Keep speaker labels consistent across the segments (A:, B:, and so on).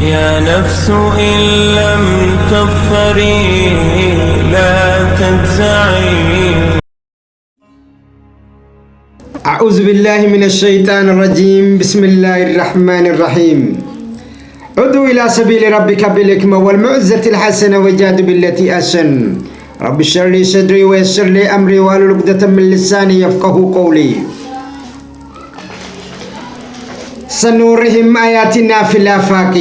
A: يا نفس إن لم تظفري لا تجزعي.
B: أعوذ بالله من الشيطان الرجيم. بسم الله الرحمن الرحيم. عدوا إلى سبيل ربك بالحكمة والموعظة الحسنة وجاد بالتي أحسن. رب اشرح لي صدري ويسر لي أمري واحلل عقدة من لساني يفقه قولي. سنورهم آياتنا في الآفاق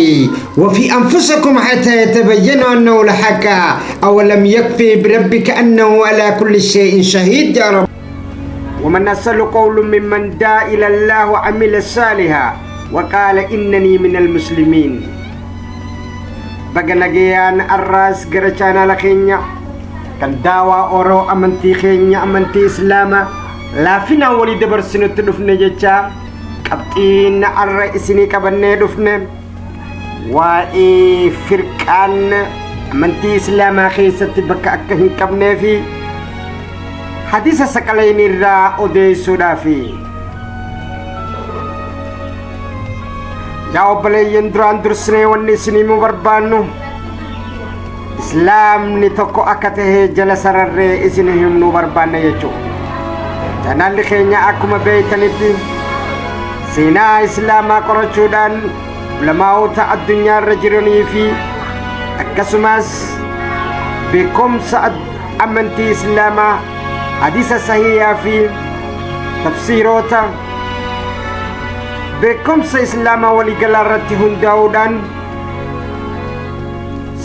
B: وفي أنفسكم حتى يتبين أنه الحق. أولم يكفي بربك أنه على كل شيء شهيد. يا رب ومن أصل قول ممن دعا إلى الله وعمل صالحا وقال إنني من المسلمين. Baga nagayaan arraas gara chaanaala keenya kan daawaa Oroo amantii keenya, amantii Islaamaa laafinaan walii dabarsinutti dhufne jecha, qabxiin arra isinii qabannee dhufne waa'ee firqaan amantii Islaamaa keessatti bakka akka hin qabnee fi hadiisa saqalayni irraa odeessuudhaafi. Yaa obboleeyyan, duraan dursinee wanni isinii himuu barbaannu Islaamni tokko akka tahe jala sararree isin himnuu barbaanna jechuudha. Chaanaalli keenya akkuma beeytanitti seenaa Islaamaa qorachuudhaan ulamaa'ota addunyaa irra jiranii fi akkasumas beekumsa amantii Islaamaa, hadiisa sahiyaa fi tafsiiroota beekumsa Islaamaa waliigalaa irratti hundaa'uudhaan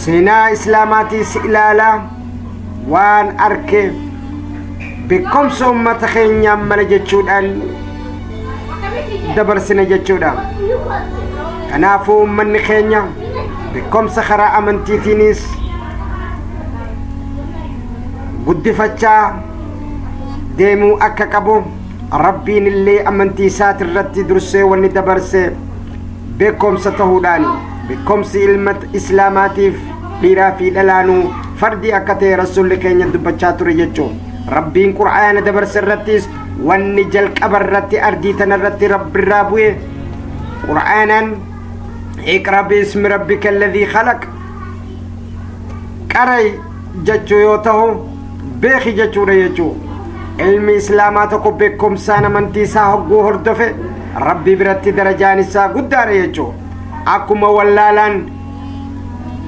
B: seenaa Islaamaatiis ilaalaa waan arke beekumsa ummata keenyaan mala jechuudhaan dabarsina jechuudha. Kanaafuu ummanni keenya beekumsa karaa amantiitiinis guddifachaa deemuu akka qabu, Rabbiin illee amantii isaati irratti dursee wanni dabarse beekumsa ta'uudhaan, beekumsi ilma Islaamaatiif dhiiraa fi dhalaanuu fardii akka ta'e Rasuulli keenya dubbachaa ture jechuun. Rabbiin Qur'aana dabarse irrattis wanni jalqaba irratti ardii tana irratti Rabbirraa bu'e Qur'aanaan "اقرأ باسم ربك الذي خلق", qaray jechuu yoo ta'u, beeki jechuudha jechuu. Ilmi Islaamaa tokko beekumsaan amantii isaa hogguu hordofe Rabbi biratti darajaan isaa guddaadha jechuu. Akkuma wallaalaan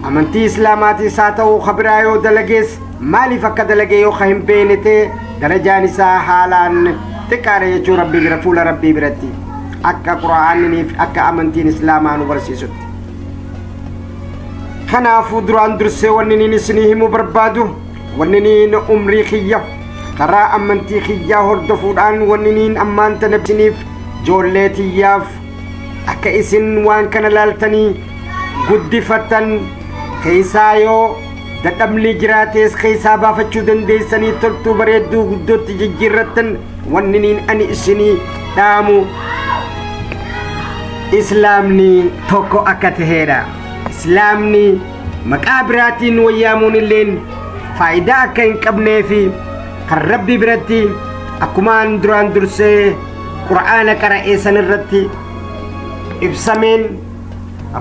B: amantii Islaamaatii isaa ta'uu kabiraa yoo dalagees, maaliif akka dalage yoo ka hin beekne ta'e, darajaan isaa haalaan xiqqaadha jechuu Rabbi bira, fuula Rabbii biratti, akka Qura'aanniniif akka amantiin Islaamaa nu barsiisutti. Kanaafuu duraan dursee wanni niin isinii himuu barbaadu, wanni niin umrii kiyya karaa amantii kiyyaa hordofuudhaan, wanni niin ammaan tana isiniif ijoollee tiyyaaf akka isin waan kana laaltanii guddifattan, keessaa yoo dadhabni jiraatees keessaa baafachuu dandeessanii toltuu bareedduu guddootti jijjiirrattan, wanni niin ani isinii dhaamu Islaamni tokko akka taheedha. Islaamni maqaa biraatiin wayyaamuun illeen faayidaa akka hin qabnee fi kan Rabbi biratti akkumaan duraan dursee Qur'aana qara'ee san irratti ibsameen,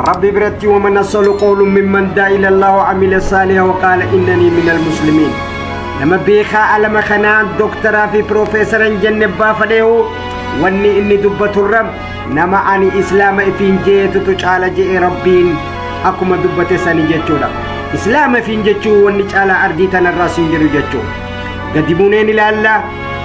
B: Rabbi biratti "ومن أحسن قولا ممن دعا إلى الله وعمل صالحا وقال إنني من المسلمين". Nama beekaa alama kanaa, dooktaraa fi piroofeesara hin jenne baafadheehu, wanni inni dubbaturra nama ani Islaama ifiin jeetutu caala je'e Rabbiin akkuma dubbate sani jechuudha. Islaama ifiin jechuu wanni caalaa ardii tanarraas hin jiru jechuu. Gadi buuneen ilaalla,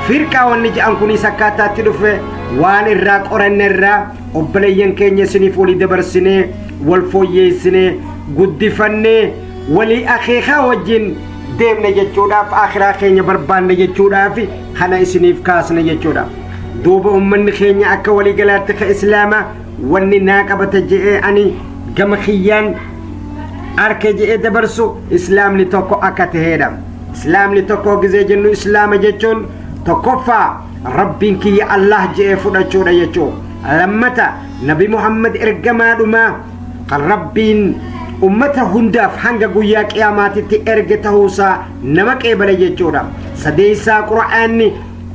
B: firqaa wanni je'an kunis akkaataatti dhufe waan irraa qoranne irraa obboleeyyan keenya isiniif walii dabarsinee, wal fooyyeessinee, guddifannee, walii akeekaa wajjin deemne jechuudhaaf, akhiraa keenya barbaanne jechuudhaaf kana isiniif kaasne jechuudha. Duuba ummanni keenya akka waliigalaatti ka Islaamaa wanni naa qabata je'ee ani gama kiyyaan arke je'ee dabarsu Islaamni tokko akka taheedha. Islaamni tokko gizee jennu, Islaama jechuun tokkoffaa Rabbiin kiyya Allah je'ee fudhachuudha jechuu. Lammata Nabi Muhammad ergamaa dhumaa kan Rabbiin ummata hundaaf hanga guyyaa qiyaamaatitti erge ta'uusaa nama qeebale jechuudha. Sadeessaa Qura'aanni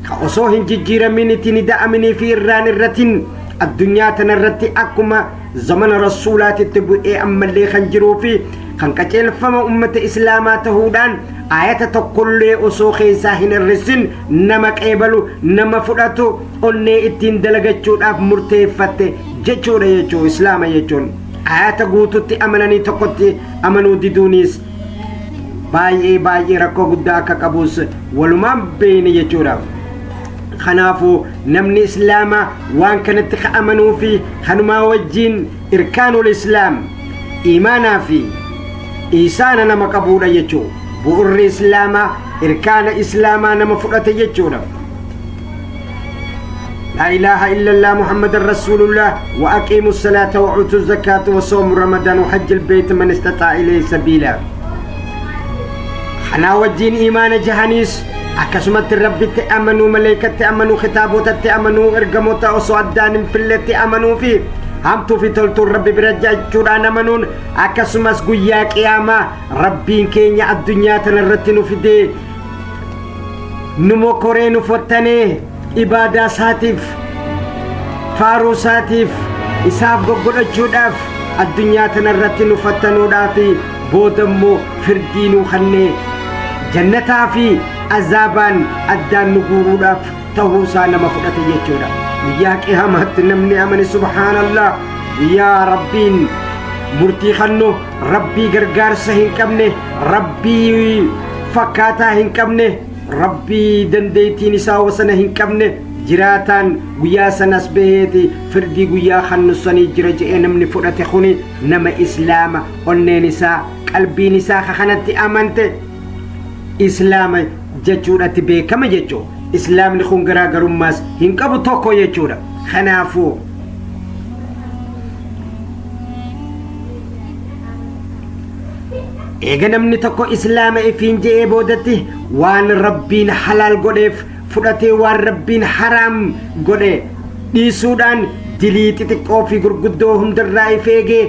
B: ka osoo hin jijjiiramin, ittiin ida'aminii fi irraan irratin addunyaa tanarratti akkuma Zamana rasuulaatitti bu'ee ammallee kan jiruu fi kan qajeelfama ummata islaamaa tahuudhaan ayata tokkollee osoo keessaa hin hir'isin nama qeebalu, nama fudhatu, onnee ittiin dalagachuudhaaf murteeffatte jechuudha jechuu. Islaama jechuun ayata guututti amananii tokkotti amanuu diduunis baay'ee baay'ee rakkoo guddaa akka qabus walumaan beeyne jechuudha. Kanaafuu namni islaamaa waan kanatti ka amanuu fi kanumaa wajjiin irkaanul islaam iimaanaa fi isaana nama qabuudha jechuu. Bu'urri islaamaa irkaana islaamaa nama fudhate jechuudha. لا إله إلا الله محمد رسول الله وأقيموا الصلاة وأوتوا الزكاة وصوم رمضان وحج البيت من استطاع إليه سبيلا. خنا وجين إيمان جهانيس akkasumatti Rabbitti amanuu, maleeykatti amanuu, kitaabotatti amanuu, ergamoota osoo addaan hin filletti amanuu fi hamtuu fi toltuun Rabbi bira jechuudhaan amanuun, akkasumas guyyaa qiyaamaa Rabbiin keenya addunyaa tana irratti nu fidee nu mokoree nu fottanee ibaadaa isaatiif, faaruu isaatiif, isaaf goggodhachuudhaaf addunyaa tana irratti nu fattanuudhaaf, booda immoo firdii nu kennee jannataa fi azaabaan addaan nu guuruudhaaf ta'uusaa nama fudhate jechuudha. Guyyaa qiyaamaatti namni amane, subhaanallah, guyyaa Rabbiin murtii kennu, Rabbii gargaarsa hin qabne, Rabbii fakkaataa hin qabne, Rabbii dandeettiin isaa wasana hin qabne, jiraataan guyyaa sanas baheeti firdii guyyaa kennu sanii jira je'ee namni fudhate kuni nama islaama onneen isaa, qalbiin isaa kanatti amante islaama jechuudhatti beekama jechuu. Islaamni kun garaagarummaas hin qabu, tokko jechuudha. Kanaafuu eega namni tokko islaama ifiin je'ee boodatti waan Rabbiin halaal godheef fudhatee waan Rabbiin haraam godhe dhiisuudhaan dilii xixiqqoo fi gurguddoo hundarraa if eegee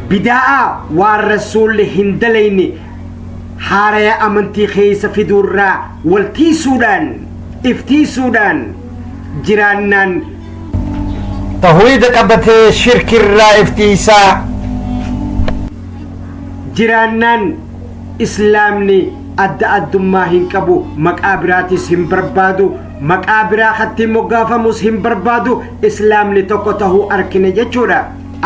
B: bidaa'a waan rasuulli hin dalayne haaraya amantii keessa fiduurraa waltiisuudhaan iftiisuudhaan jiraannaan tawhiida qabatee shirkirraa iftiisaa jiraannaan islaamni adda addummaa hin qabu, maqaa biraatis hin barbaadu, maqaa biraa kattiin moggaafamus hin barbaadu. Islaamni tokko tahuu arkine jechuudha.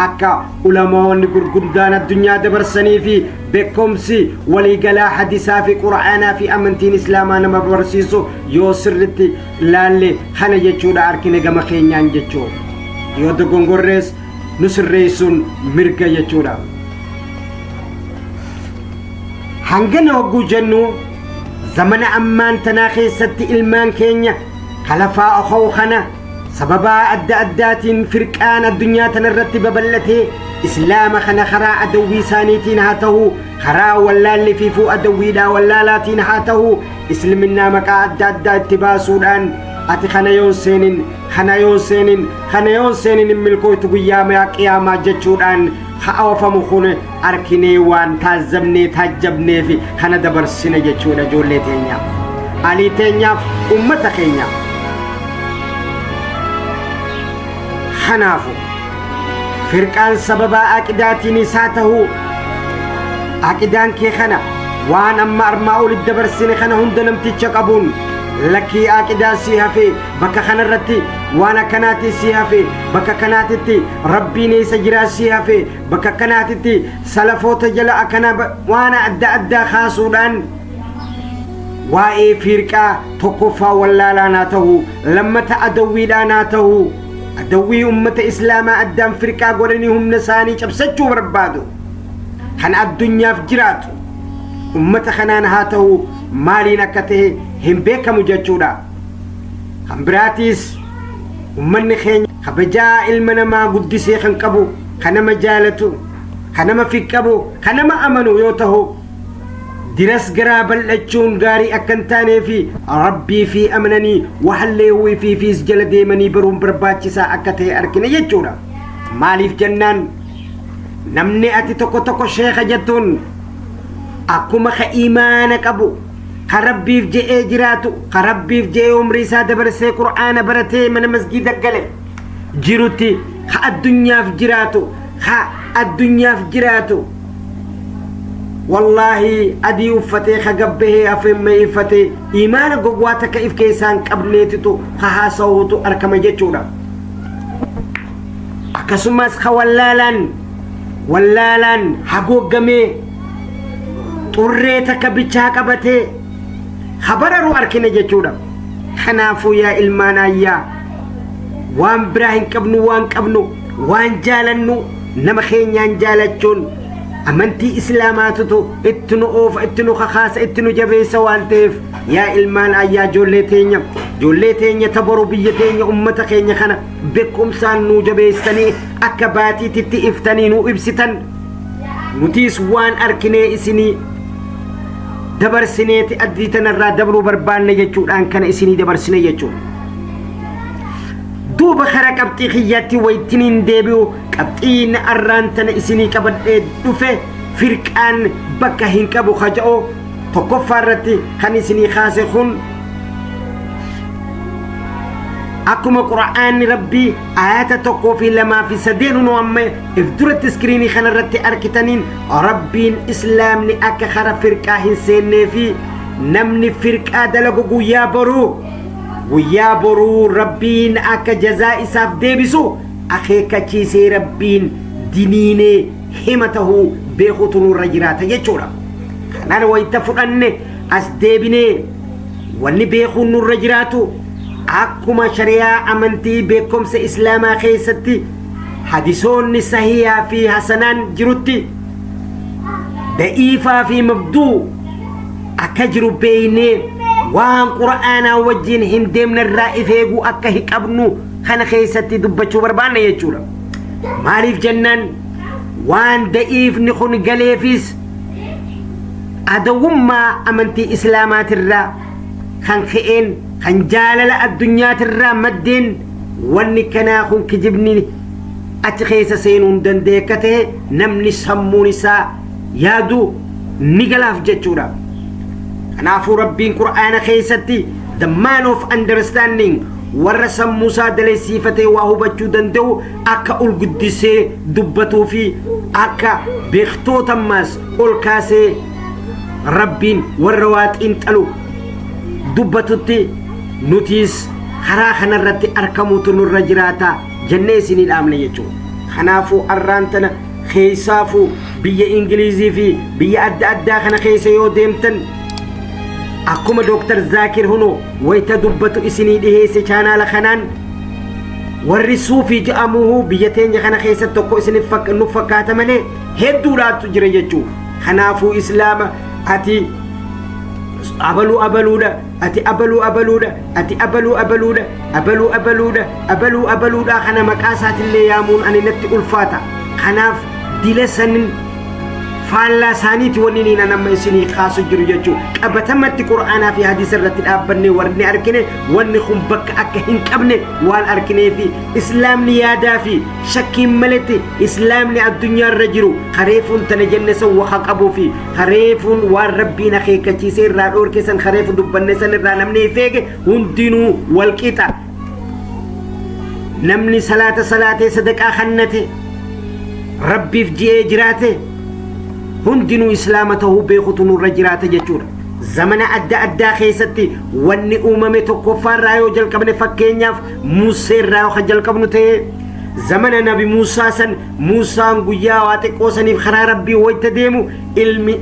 B: Akka ulamaawwanni gurguddaan addunyaa dabarsanii fi beekumsi waliigalaa hadisaa fi qura'aanaa fi amantiin islaamaa nama barsiisu yoo sirritti laalle kana jechuudha arkine gama keenyaan jechuu. Yoo dogongorrees nu sirreessuun mirga jechuudha. Hangana hogguu jennu, zamana ammaan tanaa keessatti ilmaan keenya kalafaa okoo kana sababaa adda addaatiin firqaan addunyaa tana irratti babal'atee islaama kana karaa adawwii isaaniitiin haa ta'u, karaa wallaalli fiifuu adawwiidhaa wallaalaatiin haa ta'u, isliminnaa maqaa adda addaa itti baasuudhaan ati kana yoon seenin, kana yoon seenin, kana yoon seenin hin milkooytu guyyaa qiyaamaa jechuudhaan oofamu kun arkinee waan taazzabnee taajjabnee fi kana dabarsina jechuudha ijoollee teenyaaf, alii teenyaaf, ummata keenyaaf. Kanaafu firqaan sababaa aqidaatiin isaa tahuu aqidaan kee kana waan amma armaa olitti dabarsine kana hunda namticha qabuun lakkii aqidaa sii hafee bakka kanarratti waan akkanaati sii hafe, bakka kanaatitti Rabbiin eessa jiraa sii hafe, bakka kanaatitti salafoota jala akkana waan adda addaa kaasuudhaan waa'ee firqaa tokkoffaa wallaalaan haa ta'u, lammata adawwiidhaan haa ta'u, adawwii ummata islaamaa addaan firqaa godhanii humna isaanii cabsachuu barbaadu kan addunyaaf jiraatu ummata kanaan haa ta'u, maaliin akka ta'e hin beekamu jechuudha. Kan biraatiis ummanni keenya kabajaa ilma namaa guddisee kan qabu, kan nama jaalatu, kan nama fiqqabu, kan nama amanu yoo ta'u, diras garaa bal'achuun gaarii akka hin taanee fi Rabbii fi amananii wahallee ifiifiis jala deemanii baruun barbaachisaa akka ta'e argina jechuudha. Maaliif jennaan, namni ati tokko tokko sheeka jettuun akkuma ka imaana qabu, ka Rabbiif je'ee jiraatu, ka Rabbiif je'ee umrii isaa dabarsee qur'aana baratee mana masgiida gale jirutti, ka addunyaaf jiraatu Ha addunyaaf jiraatu, wallaahi, adii uffatee ka gabbahee afeemmeeyfatee imaana gowwaa takka if keessaa hin qabneetitu ka haasawutu arkama jechuudha. Akkasumas ka wallaalaan hagooggamee xurree takka bichaa qabatee habararu arkina jechuudha. Kanaafuu yaa ilmaan ayyaa, waan biraa hin qabnu, waan qabnu, waan jaalannu nama keenyaan jaalachuun amantii Islaamaatutu itti nu oofa, itti nu kakaasa, itti nu jabeessa waan ta'eef, yaa ilmaan ayyaa, ijoollee teenya, ijoollee teenya taboru biyya teenya, ummata keenya kana beekumsaan nu jabeessanii akka baatiititti iftanii nu ibsitan, nutiis waan arkinee isinii dabarsineeti addii tanarraa dabruu barbaanne jechuudhaan kana isinii dabarsine jechuudha. Duuba kara qabxii kiyyaatti waytiniin deebi'u, qabxiin arraan tana isinii qabadhee dhufe firqaan bakka hin qabu kaja'o tokkoffaa irratti kan isinii kaase kun, akkuma Qura'aanni Rabbii ayata tokkoo fi lamaa fi sadeen hunoo amma if duratti iskiriinii kanarratti arkitaniin, Rabbiin Islaamni akka kara firqaa hin seennee fi namni firqaa dalagu guyyaa boruu Rabbiin akka jazaa isaaf deebisu akeekkachiisee Rabbiin diniinee hima tahuu beekuutu nurra jiraata jechuudha. Kanaan wayita fudhanne as deebinee wanni beekuun nurra jiraatu, akkuma shari'aa amantii beekumsa Islaamaa keessatti hadisoonni sahiyaa fi hasanaan jirutti, da'iifaa fi mabduu akka jiru beeynee, waan Qura'aanaa wajjiin hin deemne irraa if eeguu akka hin qabnu kana keessatti dubbachuu barbaanna jechuudha. Maaliif jennaan, waan da'iifni kun galeefis adawwummaa amantii Islaamaatirraa kan ka'een, kan jaalala addunyaatirraa maddeen, wanni kanaa kun kijibni achi keessa seenuu hin danda'e akka ta'e namni sammuun isaa yaadu ni galaaf jechuudha. Kanaafuu Rabbiin Qur'aana keessatti the man of understanding, warra sammuu isaa daleessiifatee waa hubachuu danda'u, akka ol guddisee dubbatuu fi akka beektoota ammaas ol kaasee Rabbiin warra waa xiinxalu dubbatutti, nutiis karaa kanarratti argamuutu nurra jiraata jennee isinii dhaamne jechuudha. Kanaafuu arraan tana keessaafuu biyya Ingilizii fi biyya adda addaa kana keessa yoo deemtan, akkuma Dooktar Zaakir huno wayita dubbatu isinii dhiheesse chaanaala kanaan, warri suufii jedhamuhu biyya teenya kana keessatti tokko isinif nuuf fakkaata malee hedduudhaatu jira jechuu. Kanaafuu Islaama ati abaluu abaluudha, ati abaluu abaluudha, ati abaluu abaluudha, abaluu abaluudha, abaluu abaluudha, kana maqaa isaatillee yaamuun ani natti ulfaata. Kanaaf dila sanin faallaa isaaniiti wanni niin amma isinii kaasu jiru jechuu. Qabatamatti Qur'aanaa fi hadiisa irratti dhaabbannee warni argine wanni kun bakka akka hin qabne waan arginee fi Islaamni yaadaa fi shakkiin maletti Islaamni addunyaa irra jiru kareefuun tana jenne san waqa qabuu fi kareefuun waan Rabbiin akeekkachiisee irraa dhoorke san, kareefu dubbanne san irraa namni if eege hundinuu walqixa. Namni salaata salaatee, sadaqaa kannate, Rabbiif ji'ee jiraate hundinuu Islaama ta'uu beekutu nurra jiraata jechuudha. Zamana adda addaa keessatti wanni uumame, tokkoffaarraa yoo jalqabne, fakkeenyaaf Museerraa yoo kan jalqabnu ta'e, zamana Nabi Muusaa san, Muusaan guyyaa waa xiqqoo saniif karaa Rabbii wayta deemu ilmi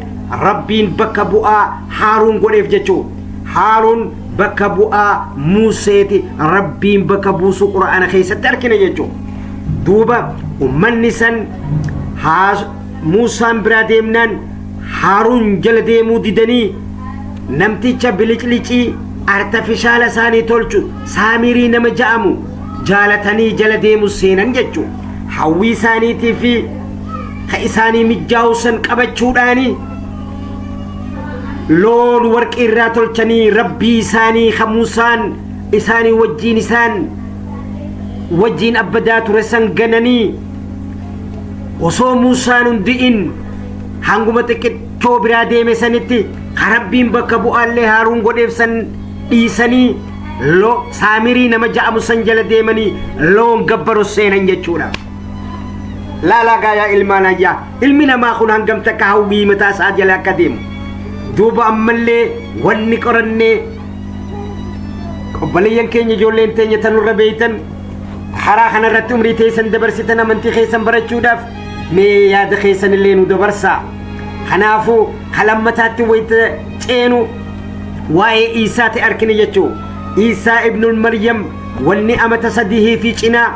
B: Rabbiin bakka bu'aa Haaruun godheef jechuudha. Haaruun bakka bu'aa Museeti Rabbiin bakka buusuu Qura'aana keessatti argina jechuudha. Duuba ummanni san Muusaan biraa deemnaan Haaruun jala deemuu didanii namticha biliclicii artifishaala isaanii tolchu, Saamirii nama ja'amu jaalatanii jala deemu seenan jechuudha. Hawwii isaaniitii fi ka isaanii mijjaa'u san qabachuudhaani loon warqii irraa tolchanii Rabbii isaanii ka Muusaan isaanii wajjiin isaan wajjiin abbadaa ture san gananii, osoo Muusaan hundi'in hanguma xiqqitoo biraa deeme sanitti ka Rabbiin bakka bu'aallee Haaruun godheef san dhiisanii lo Saamirii nama ja'amu san jala deemanii loon gabbaru seenan jechuudha. Laalaa gaayaa ilmaan ayyaa, ilmi namaa kun hangam takka hawwii mataa isaa jala akka deemu. Duuba ammallee wanni qorannee, obboleeyyan keenya, ijoolleen teenya tanurra beeytan, karaa kanarratti umrii teessan dabarsitan amantii keessan barachuudhaaf, mee yaada keessan illee nu dabarsaa. Kanaafuu kalammataatti wayita ceenu waa'ee Iisaati arkine jechuu. Iisaa ibnul Maryam wanni amata 3 fi cinaa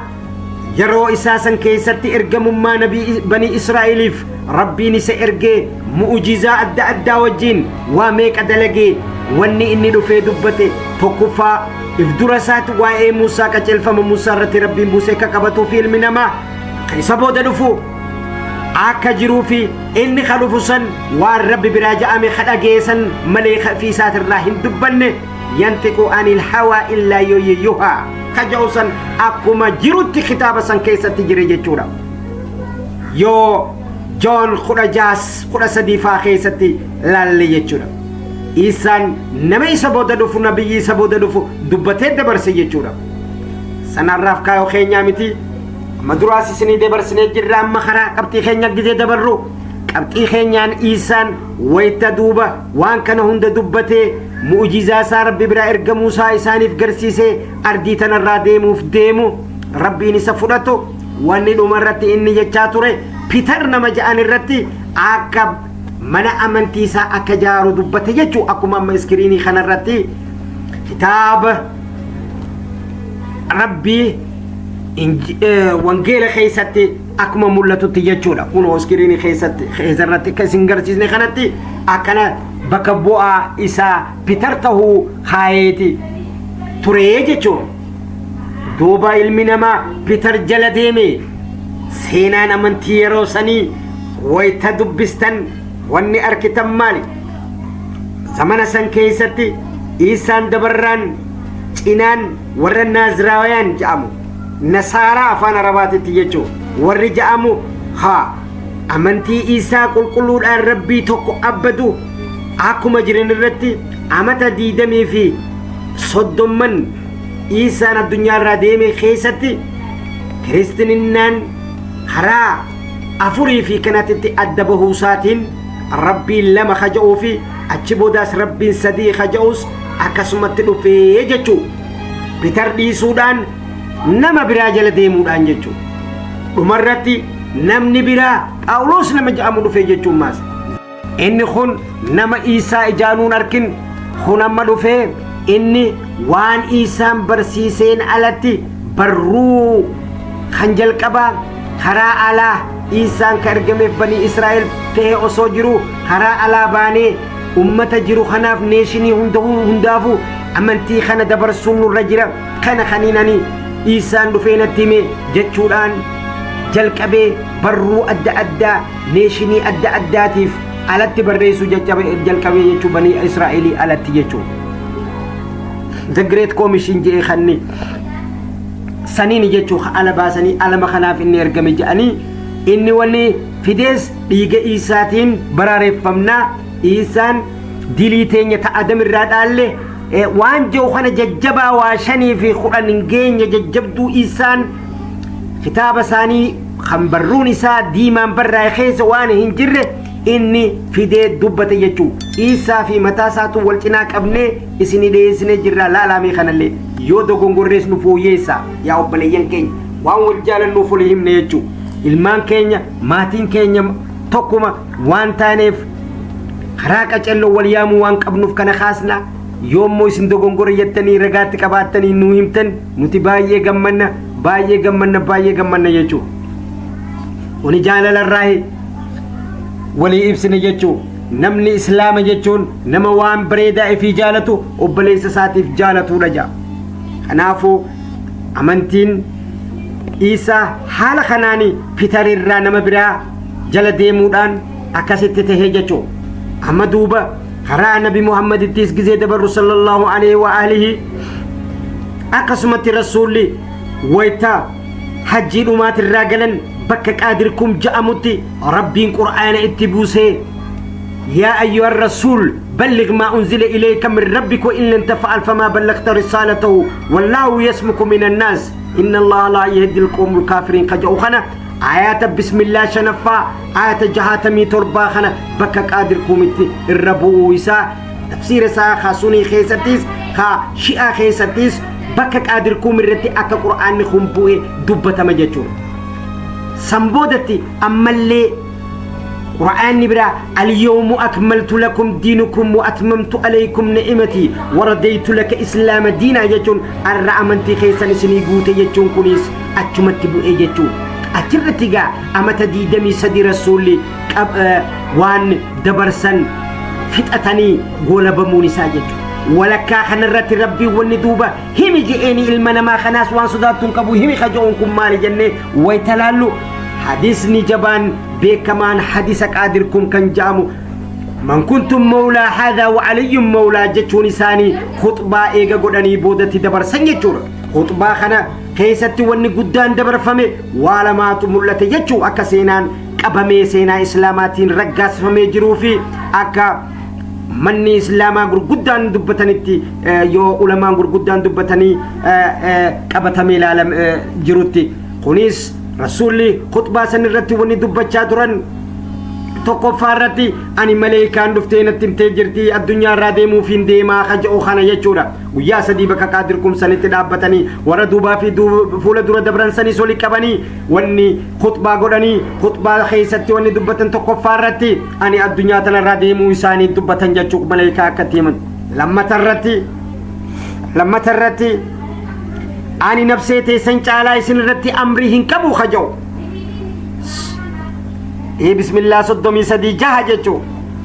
B: yeroo isaa san keessatti ergamummaa nabii banii Israa'eliif Rabbiin isa ergee, mu'ujizaa adda addaa wajjiin waa meeqa dalagee, wanni inni dhufee dubbate tokkoffaa if dura isaatti waa'ee Muusaa, qajeelfama Muusaa irratti Rabbiin buusee akka qabatuu fi ilmi namaa kan isa booda dhufu akka jiruu fi inni ka dhufu san waan Rabbi biraa ja'ame ka dhageessan malee ka fi isaatirraa hin dubbanne, yantiqu anil hawaa illaa yuhaa ka ja'u san akkuma jirutti kitaaba san keessatti jire jechuudha. Yoo Joon 16:13 faa keessatti laalle jechuudha. Isaan nama isa booda dhufu, nabiyyi isa booda dhufu dubbatee dabarse jechuudha. Sanarraaf kaayoo keenyaa miti. Amma duraas isinii dabarsinee jirra. Amma karaa qabxii keenya gizee dabarru, qabxii keenyaan Isaan wayita duuba waan kana hunda dubbatee, mu'ujizaa isaa Rabbi biraa ergamuusaa isaaniif garsiisee, ardii tanarraa deemuuf deemu, Rabbiin isa fudhatu, wanni dhuma irratti inni jechaa ture Pitar nama ja'an irratti akka mana amantii isaa akka jaaru dubbate jechuu. Akkuma amma iskiriinii kanarratti kitaaba Rabbii wangeela keessatti akkuma mul'atutti jechuudha. Kunoo iskiriinii keessatti keessarratti akka isin garsiisne kanatti akkana bakka bu'aa isaa Pitar tahuu kaayeeti turee jechuudha. Duuba ilmi namaa Pitar jala deeme. Seenaan amantii yeroo sanii wayita dubbistan wanni arkitan maali? Zamana san keessatti Iisaan dabarraan cinaan warra Naaziraawayaan jedhamu, Nasaaraa afaan Arabaatitti jechuu, warri jedhamu haa amantii Iisaa qulqulluudhaan Rabbii tokko abbadu akkuma jiran irratti, amata 20 fi 30n Iisaan addunyaarraa deeme keessatti kiristininnaan karaa afurii fi kanatitti adda bahuusaatiin Rabbiin lama kaja'uu fi achi boodaas Rabbiin sadii kaja'us akkasumatti dhufee jechuu, Pitar dhiisuudhaan nama biraa jala deemuudhaan jechuu. Dhumarratti namni biraa Phaawulos nama jedhamu dhufe jechuun maas. Inni kun nama Iisaa ijaanuun arkin kun amma dhufee inni waan Iisaan barsiiseen alatti barruu kan jalqabaa karaa alaa Iisaan ka ergameef banii Israa'el ta'e osoo jiru, karaa alaa baanee ummata jiru kanaaf, nation hundaafuu amantii kana dabarsuun nurra jira, kana kaniin ani Iisaan dhufee natti hime jechuudhaan jalqabee barruu adda addaa nation adda addaatiif alatti barreessuu jalqabee jechuu, banii Israa'elii alatti jechuu. The Great Commission jedhee kanni saniini jechuu, ala baasanii alama kanaaf inni ergame jedhanii, inni wanni fidees dhiiga Iisaatiin baraareeffamnaa, Iisaan dilii teenya ta Adam irraa dhaalle waan jiru kana jajjabaa waa 5 fi 10 hin geenye jajjabduu Iisaan kitaaba isaanii kan barruun isaa diimaan barraa'e keessa waan hin jirre inni fidee dubbate jechuu. Iisaa fi mataa isaatu wal cinaa qabnee isinii dhiyeessinee jirra. Laalaamee kanallee yoo dogongorrees nu fooyyeessa. Yaa obboleeyyan keenya, waan wal jaalannuuf walii himne jechuu. Ilmaan keenya, maatiin keenya tokkuma waan taaneef, karaa qacalloo wal yaamuu waan qabnuuf kana kaasna. Yoommoo isin dogongora jettanii ragaatti qabaattanii nu himtan, nuti baay'ee gammanna, baay'ee gammanna, baay'ee gammanna jechuu. Kuni jaalalarraahi walii ibsine jechuu. Namni Islaama jechuun nama waan bareedaa ifii jaalatu obboleessa isaatiif jaalatudha jaa. Kanaafuu amantiin Iisaa haala kanaani Pitar irraa nama biraa jala deemuudhaan akkasitti tahee jechuu. Amma duuba karaa Nabi Muhammadittis gizee dabarru, sallallahu alaihi wa alihi, akkasumatti Rasuulli wayta hajjii dhumaatirraa galan bakka Qaadir Kum ja'amutti Rabbiin Qur'aana itti buusee, يا أيها الرسول بلغ ما أنزل إليك من ربك وإن لم تفعل فما بلغت رسالته والله يعصمك من الناس إن الله لا يهدي القوم الكافرين. كجأو خنا Ayata bismillaa shanaffaa ayata 67 kana bakka Qaadir Kuumitti irra bu'uu isaa tafsiira isaa kaa Sunii keessattis kaa Shi'aa keessattis bakka Qaadir Kuum irratti akka Qur'aanni kun bu'e dubbatama jechuudha. San boodatti ammallee Qur'aanni biraa alyawmu akmaltu lakum diinukum wa atmamtu alaykum ni'imati wa radaytu laka islaama diinaa jechuun arra amantii keessan isinii guute jechuun kunis achumatti bu'e jechuudha. Achirratti egaa amata 23 rasuulli waan dabarsan fixatanii goolabamuun isaa jechuudha. Walakkaa kanarratti Rabbiin wanni duuba himi je'eeni ilma namaa kanaas waan sodaattu hin qabu himi kaja'uun kun maali jennee wayita laallu hadisni jabaan beekamaan hadisa Qaadir kun kan ja'amu man kuntum mawlaa haadhaa wa aliyyun mawlaa jechuun isaanii khuxbaa eega godhanii boodatti dabarsan jechuudha. Khuxbaa kana keessatti wanni guddaan dabarfame waa lamaatu mul'ate jechuu akka seenaan qabamee seenaa islaamaatiin raggaasifamee jiruu fi akka manni islaamaa gurguddaan dubbatanitti yoo ulamaan gurguddaan dubbatanii qabatamee ilaalam jirutti. Kunis rasuulli khutbaa san irratti wanni dubbachaa turan tokkoffaa irratti ani maleekaan dhuftee natti himtee jirti addunyaa irraa deemuuf hin deemaa ka jedhu kana jechuudha. Guyyaa sadii bakka Qaadir Kumsanitti dhaabbatanii warra duubaa fi fuula dura dabran sanis oli qabanii wanni khutbaa godhanii khutbaa keessatti wanni dubbatan tokkoffaa irratti ani addunyaa tanarraa deemuu isaanii dubbatan jechuu maleekaa akka itti himan. Lammata irratti ani nafsee teessan caalaa isin irratti amrii hin qabu ka jedhu. Bismillaa 33:6 jechuu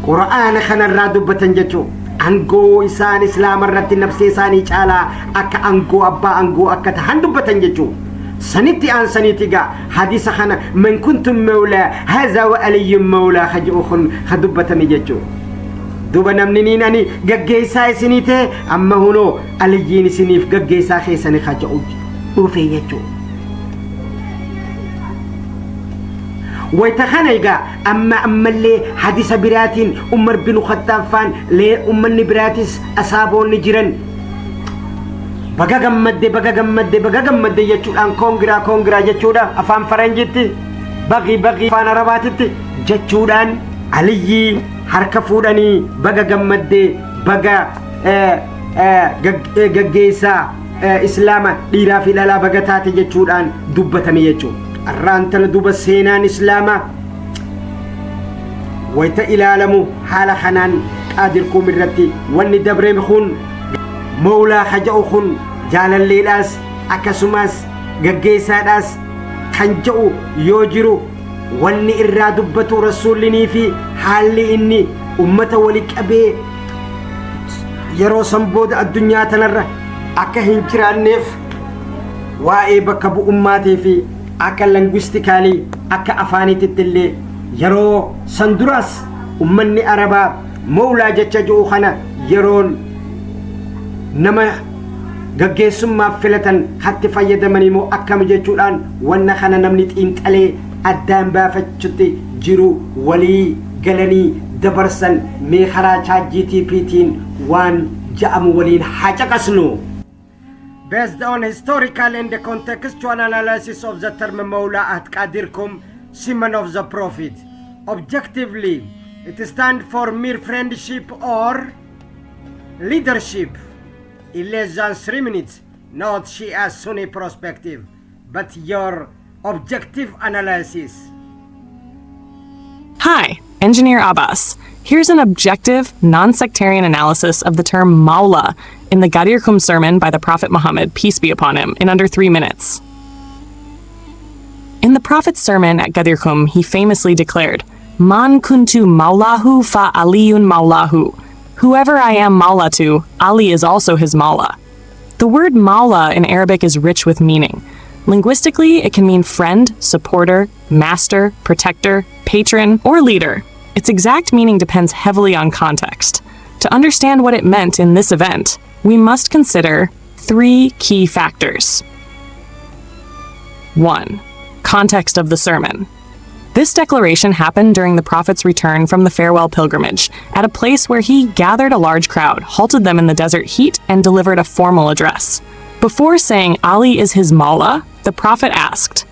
B: Qura'aana kanarraa dubbatan jechuu angoo isaan islaama irratti nafsee isaanii caalaa akka angoo abbaa angoo akka tahan dubbatan jechuu. Sanitti aansaniiti egaa hadisa kana man kuntum mawlaa haazaa wa aliyyun mawlaa ka jedhu kun ka dubbatame jechuu. Duba namni niin ani gaggeessaa isinii ta'e amma hunoo aliyyiin isiniif gaggeessaa keessani ka jedhu dhufe jechuu. Wayita kana egaa amma ammallee hadisa biraatiin Umar bin Khattaab faan ummanni biraatis asaaboonni jiran baga gammadde baga gammadde baga gammadde jechuudhaan congra congra jechuudha afaan faranjitti bagii bagii afaan arabaatitti jechuudhaan Aliyyii harka fuudhanii baga gammadde baga gaggeessaa islaama dhiiraa fi dhalaa baga taate jechuudhaan dubbatame jechuudha. Arraan tana duuba seenaan islaamaa wayita ilaalamu haala kanaan Qaadir Kuum irratti wanni dabre kun mawlaa ka jedhu kun jaalalleedhaas akkasumas gaggeessaadhaas kan jedhu yoo jiru wanni irraa dubbatu rasuullinii fi haalli inni ummata wali qabee yeroo san booda addunyaa tanarra akka hin jiraanneef waa'ee bakka bu'ummaatii fi akka linguistically akka afaaniititti illee yeroo san duraas ummanni arabaa mawlaa jecha ji'u kana yeroon nama gaggeessummaaf filatan hatti fayyadamanii moo akkam jechuudhaan wanna kana namni xiinxalee addaan baafachutti jiru walii galanii dabarsan mee karaa ChatGPT'n waan ja'amu waliin haa caqasnu. Based on historical and contextual analysis of the term Mawla at Ghadir Khumm, Sermon of the Prophet, objectively, it stands for mere friendship or leadership in less than 3 minutes, not Shia Sunni perspective, but your objective analysis.
C: Hi, Engineer Abbas. Here's an objective, non sectarian analysis of the term Mawla in the Ghadir Khumm sermon by the Prophet Muhammad, peace be upon him, in under 3 minutes. In the Prophet's sermon at Ghadir Khumm, he famously declared, "Man kuntu maulahu fa aliyun maulahu." Whoever I am Mawla to, Ali is also his Mawla. The word Mawla in Arabic is rich with meaning. Linguistically, it can mean friend, supporter, master, protector, patron, or leader. Its exact meaning depends heavily on context. To understand what it meant in this event, we must consider three key factors. 1. Context of the sermon. This declaration happened during the Prophet's return from the farewell pilgrimage, at a place where he gathered a large crowd, halted them in the desert heat, and delivered a formal address. Before saying Ali is his Mawla, the Prophet asked,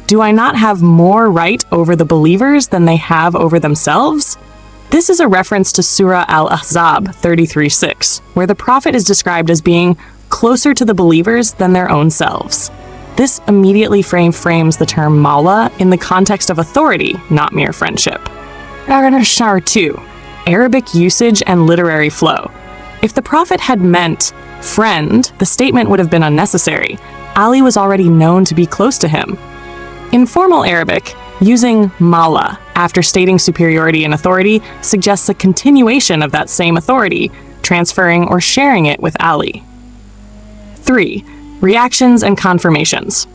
C: "Do Do I not have more right over the believers than they have over themselves? This is a reference to Surah Al-Ahzab 33:6, where the Prophet is described as being closer to the believers than their own selves. This immediately frames the term Mawla in the context of authority, not mere friendship. 2. Arabic usage and literary flow. If the Prophet had meant friend, the statement would have been unnecessary. Ali was already known to be close to him. In formal Arabic, using Mawla after stating superiority and authority suggests a continuation of that same authority, transferring or sharing it with Ali. 3. Reactions and confirmations.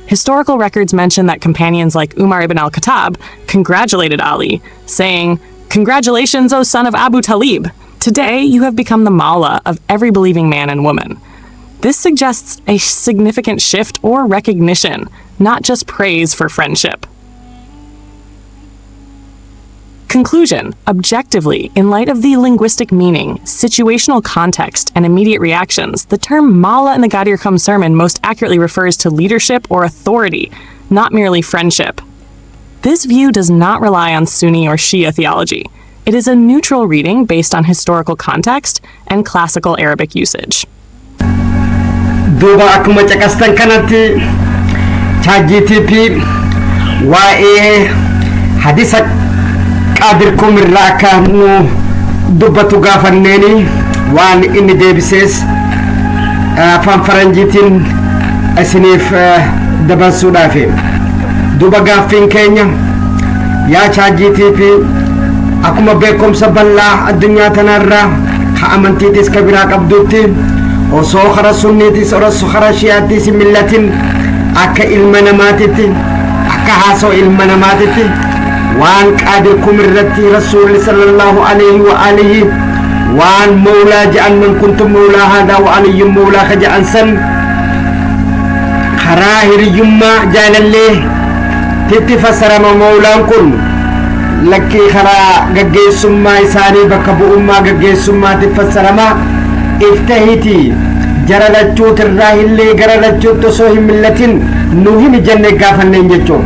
C: Historical records mention that companions like Umar ibn al-Khattab congratulated Ali, saying, "Congratulations, O son of Abu Talib! Today you have become the Mawla of every believing man and woman." This suggests a significant shift or recognition, not just praise for friendship. Conclusion. Objectively, in light of the linguistic meaning, situational context, and immediate reactions, the term Mawla in the Ghadir Khumm sermon most accurately refers to leadership or authority, not merely friendship. This view does not rely on Sunni or Shia theology. It is a neutral reading based on historical context and classical Arabic usage.
B: Duuba akkuma caqastan kanatti ChatGPT waa'ee hadisa Qaadir Kum irraa akka nu dubbatu gaafanneeni, waan inni deebisees afaan faranjiitiin isiniif dabarsuudhaafi. Duuba gaaffiin keenya, yaa ChatGPT, akkuma beekumsa bal'aa addunyaa tanarraa ka amantiitis ka biraa qabdutti, osoo kara sunniitis osoo kara shi'aattis hin millatin, akka ilma namaatitti, akka haasoo ilma namaatitti, waan Qaadir Kum irratti Rasuulli sallallahu alaihi wa alihi waan mawlaa je'an, man kuntum mawlaa haadaa wa aliyyun mawlaa ka je'an san, karaa hiriyyummaa jaalallee titti fassarama mawlaan kun, lakkii karaa gaggeessummaa isaanii bakka bu'ummaa gaggeessummaatti fassarama, iftahiti jara lachuutirraa illee gara lachuutti osoo hin millatin nu himi jenne gaafanneen jechuun,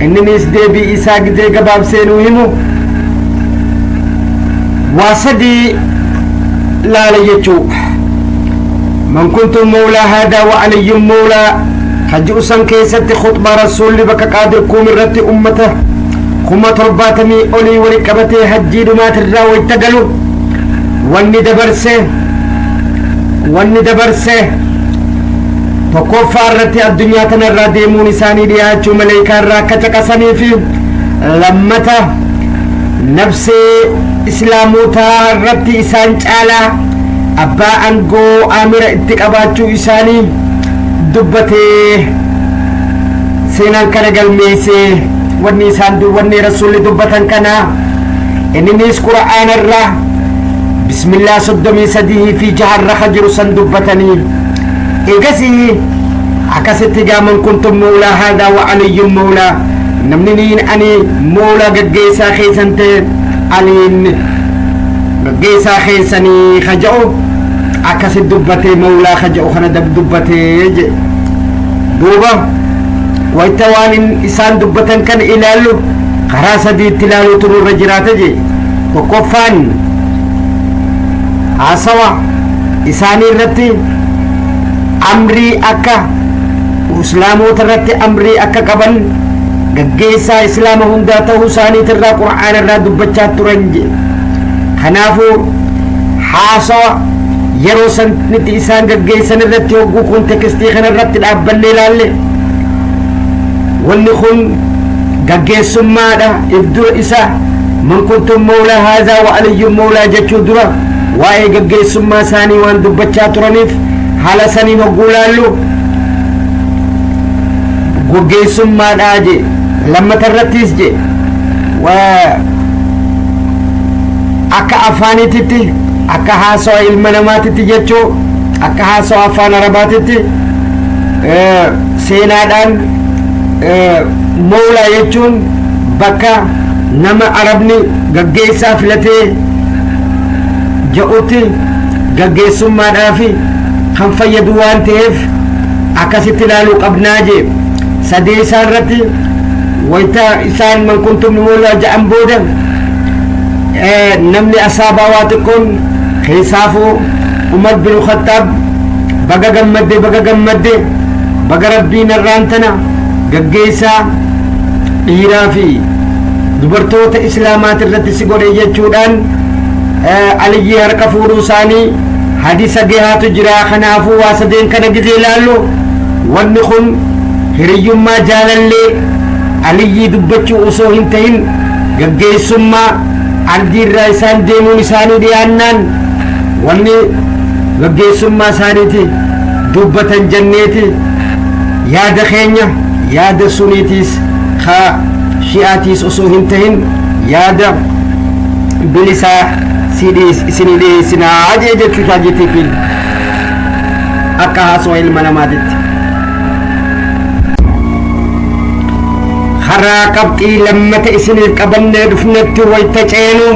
B: inninis deebii isaa gizee gabaabsee nu himu waa sadii laala jechuu. Man kuntum mawlaa haadaa wa aliyyun mawlaa ka ji'u san keessatti khutbaa Rasuulli bakka Qaadir Kuum irratti ummata 70,000 olii wali qabatee hajjii dhumaatirraa wayta galu wanni dabarse, tokkoffaa irratti addunyaa tanarraa deemuun isaanii dhiyaachuu maleekaa irraa akka caqasanii fi lammata nafsee islaamotaa irratti isaan caalaa abbaa aangoo amira itti qabaachuu isaanii dubbatee, seenaan kana galmeessee, wanni isaan wanni Rasuulli dubbatan kana inninis Qura'aana irraa bismillaa 33 fi jaharra ka jiru san dubbatanii. Eegasii akkasitti gaaman kuntum mawlaa haadaa wa aliyyun mawlaa, namni niin ani mawlaa gaggeessaa keessan ta'e, Aliin gaggeessaa keessanii ka ja'u akkasit dubbatee, mawlaa ka ja'u kana dubbatee jedhe. Duuba wayta waan isaan dubbatan kana ilaallu karaa sadiitti ilaaluutu nurra jiraata je. Tokkoffaan, haasawa isaanii irratti amrii akka islaamoota irratti amrii akka qaban, gaggeessaa islaama hundaa ta'uu isaaniitirraa Qur'aana irraa dubbachaa turan je. Kanaafuu haasawa yeroo sanitti isaan gaggeessan irratti hogguu contextii kana irratti dhaabbannee ilaalle, wanni kun gaggeessummaadha. If dura isa man kuntum mawlaa haazaa wa aliyyun mawlaa jechuu dura waa'ee gaggeessummaa isaanii waan dubbachaa turaniif, haala saniin hogguu laallu gaggeessummaadhaa je. Lammata irrattis je, akka afaaniititti, akka haasawa ilma namaatitti jechuu, akka haasawa afaan Arabaatitti seenaadhaan mawlaa jechuun bakka nama Arabni gaggeessaa filatee je'utti gaggeessummaadhaaf kan fayyadu waan ta'eef akkasitti ilaaluu qabnaa jee. Sadeessaa irratti wayta isaan man kuntum moolaa ja'an booda namni asaabaa waa xiqqoon keessaafuu Umar bin Khattaab baga gammadde, baga gammadde, baga Rabbiin irraan tana gaggeessaa dhiiraa fi dubartoota islaamaati irratti si godhe jechuudhaan Aliyyii harka fuudhuu isaanii hadisa gahaatu jira. Kanaafuu waa sadeen kana gizee ilaallu wanni kun hiriyyummaa jaalallee Aliyyii dubbachuu osoo hin tahin gaggeessummaa ardiirraa isaan deemuun isaanii dhiyaannaan wanni gaggeessummaa isaaniiti dubbatan jenneeti yaada keenya yaada suniitiis ka shi'aatiis osoo hin tahin yaada bilisaa isinii dhiyeessinaa jee jechuu ChatGPT'n akka haasawaa ilma namaatitti. Karaa qabxii lammata isiniif qabannee dhufnetti wayta ceenu